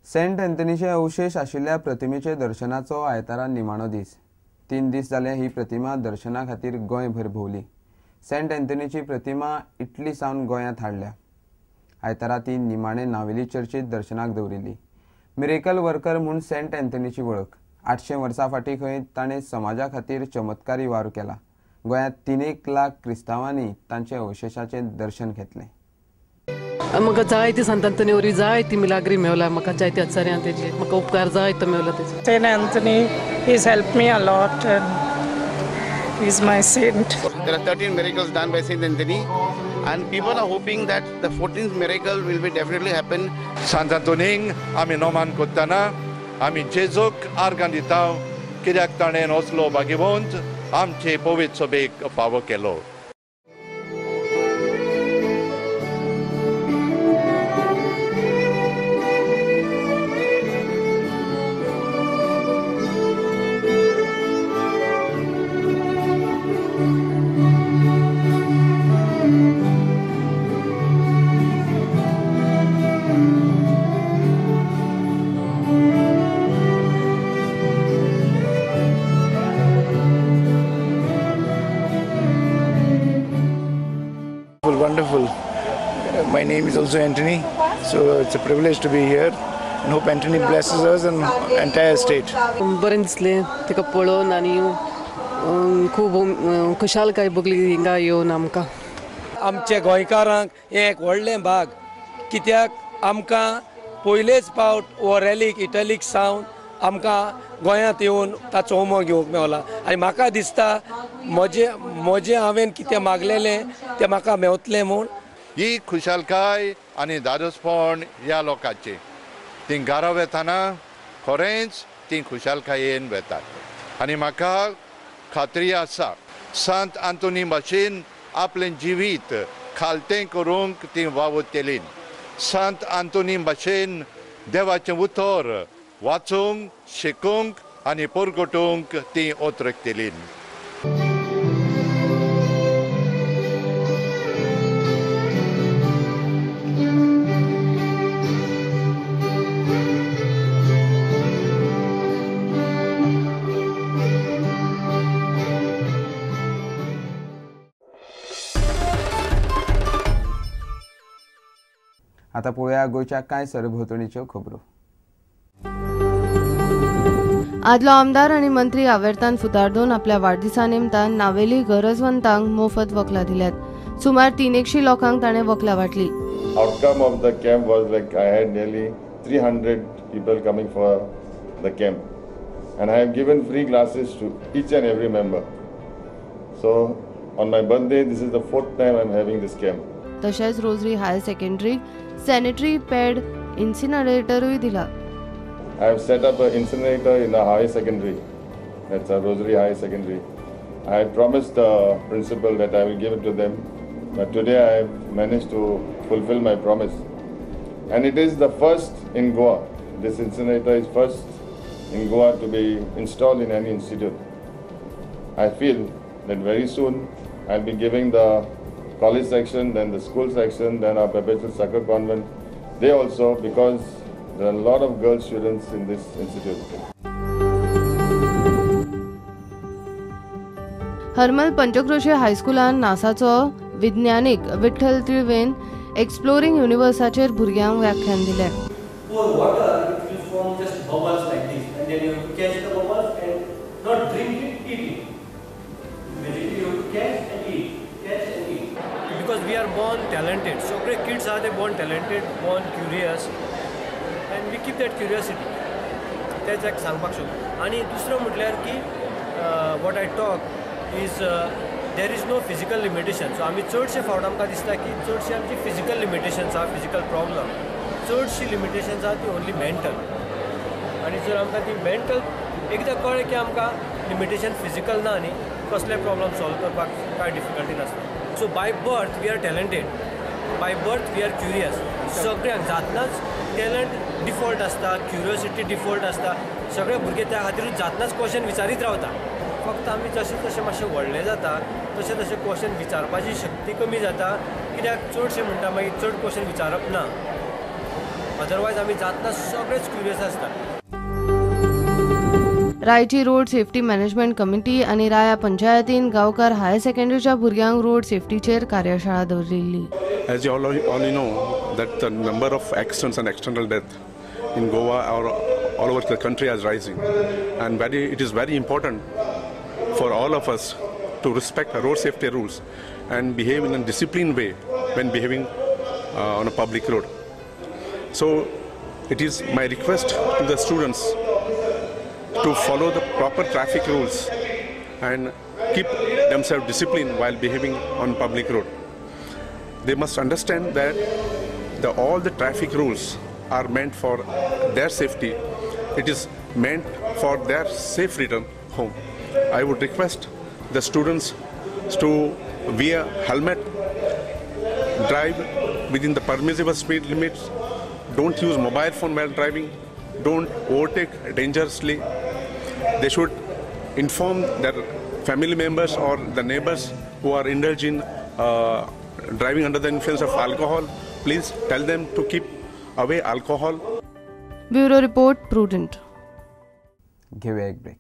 Saint अँथनीचे अवशेष आशिल्ल्या प्रतिमेचे दर्शनाचो आयतारा निमाणो दीस. 3 दीस जाले ही प्रतिमा दर्शना खातीर गोंयभर भोंवली. सेंट अँथनीची प्रतिमा इटली सावन गोंयांत हाडल्या. आयतारा ती निमाणे नावेली चर्चीत दर्शनाक दवरिल्ली. मिरेकल वर्कर म्हूण सेंट अँथनीची वळख. 800 वर्सां फाटीं खंय ताणें समाजा खातीर चमत्कारी वावर केला. गोंयांत 3 लाख क्रिस्तांवांनी तांचे अवशेषाचें दर्शन घेतलें. म्हाका जायती सांत अँथनी वरवीं जायती मिलाग्री मेवला, म्हाका जायती आचार्यां तेजी म्हाका उपकार जायतो मेवला तेजे. Saint Anthony he's helped me a lot and he's my saint. There are 13 miracles done by Saint Anthony and people are hoping that the 14th miracle will be definitely happen. Sant अँथनीक आमी नोमान करतना आमी जेजूक आर्गां दिता, कित्याक ताणें असलो भाग्यवंत आमचे पवित्र सभेक फावो केलो. Wonderful. My name is also Anthony, so it's a privilege to be here and hope Anthony blesses us and entire state. बरें दिसलें ताका पळोवन आनी खूब खुशालकाय भोगली हिंगा येवन आमकां. आमच्या गोंयकारांक हें एक व्हडलें भाग, कित्याक आमकां पयलेच फावट हो रॅलीक इटलीक सावन आमकां गोंयांत येवन ताचो उमो घेवंक मेवला आनी म्हाका दिसता म्हजें म्हजें हांवें कितें मागलेलें तें म्हाका मेवतलें म्हूण. ही खुशालकाय आनी धादोसपण ह्या लोकांची. ती घरा वेतना खरेंच ती खुशालकायेन वेतात आनी म्हाका खात्री आसा सांत आंतोनी भाशेन आपलें जिवीत खालतें करूंक ती वावुरतली. सांत आंतोनी भाशेन देवाचें उतर वाचूंक, शिकूंक आनी परगटूंक ती ओतरकतली. आतां पळोवया गोंयच्या कांय सरभोंवतणीच्यो खबरो. आदलो आमदार आनी मंत्री आवेर्तान फुतार्दोन आपल्या वाडदिसा निमतान नावेली गरजवंतांक मोफत वखलां दिल्यात. सुमार 300 लोकांक ताणें वखलां वांटली. Outcome of the camp was like I had nearly 300 people coming for the camp and I have given free glasses to each and every member. So on my birthday this is the 4th time I am having this camp. तशेंच rosary higher सेकंडरीक sanitary pad इन्सिनरेटरूय दिला. I have set up an incinerator in a higher secondary. That's a Rosary High Secondary. I had promised the principal that I will give it to them, but today I have managed to fulfill my promise. And it is the first in Goa. This incinerator is first in Goa to be installed in any institute. I feel that very soon I'll be giving the college section, then the school section, then our Perpetual Succor Convent. They also, because there are a lot of girl students in this institute. Harmal Panchkroshi हायस्कुलान नासाचो विज्ञानीक Vitthal त्रिवेन exploring युनिवर्साचेर भुरग्यांक व्याख्यान दिलें. Pour water, it will form just bubbles like this, and then you have to catch the bubbles and not drink it, eat it. Basically, you have to catch and eat, catch and eat. Because we are born talented. So great kids are they born talented, born curious. And we keep that curiosity. तेच एक सांगपाक शकता. आनी दुसरो म्हटल्यार की what I talk is there is no physical limitation. So आमी चडशे फावट आमकां दिसता की चडशी आमची फिजिकल लिमिटेशन्स आहा, फिजिकल प्रॉब्लम, चडशी लिमिटेशन्स आहा ती ओनली मेंटल. आनी जर आमकां ती मेंटल एकदां कळ्ळें की आमकां लिमिटेशन फिजिकल ना न्ही, कसले प्रॉब्लम सॉल्व करपाक कांय डिफिकल्टी नासता. So by birth we are talented, by birth we are curious. सगळ्यांक जातनाच टॅलंट डिफॉल्ट आसता, क्युरियोसिटी डिफॉल्ट आसता. सगळे भुरगे त्या खातीरूच जातनाच क्वेश्चन विचारीत रावता. फक्त आमी जशें जशें मातशें व्हडलें जाता तशें तशें क्वेश्चन विचारपाची शक्ती कमी जाता, कित्याक चडशें म्हणटा मागीर चड क्वेश्चन विचारप ना. अदरवायज आमी जातना सगळेच क्युरियस आसता. रायची रोड सेफ्टी मॅनेजमेंट कमिटी आनी राया पंचायतीन गांवकार हायर सेकंडरीच्या भुरग्यांक रोड सेफ्टीचेर कार्यशाळा दवरिल्ली. As you all you know that the number of accidents and accidental death in Goa or all over the country is rising, and it is very important for all of us to respect road safety rules and behave in a disciplined way when behaving on a public road. So it is my request to the students to follow the proper traffic rules and keep themselves disciplined while behaving on public road. They must understand that all the traffic rules are meant for their safety. It is meant for their safe return home. I would request the students to wear helmet, drive within the permissible speed limits, don't use mobile phone while driving, don't overtake dangerously. They should inform their family members or the neighbors who are indulging in driving under the influence of alcohol. Please tell them to keep away alcohol. Bureau Report, Prudent. घेऊया एक break.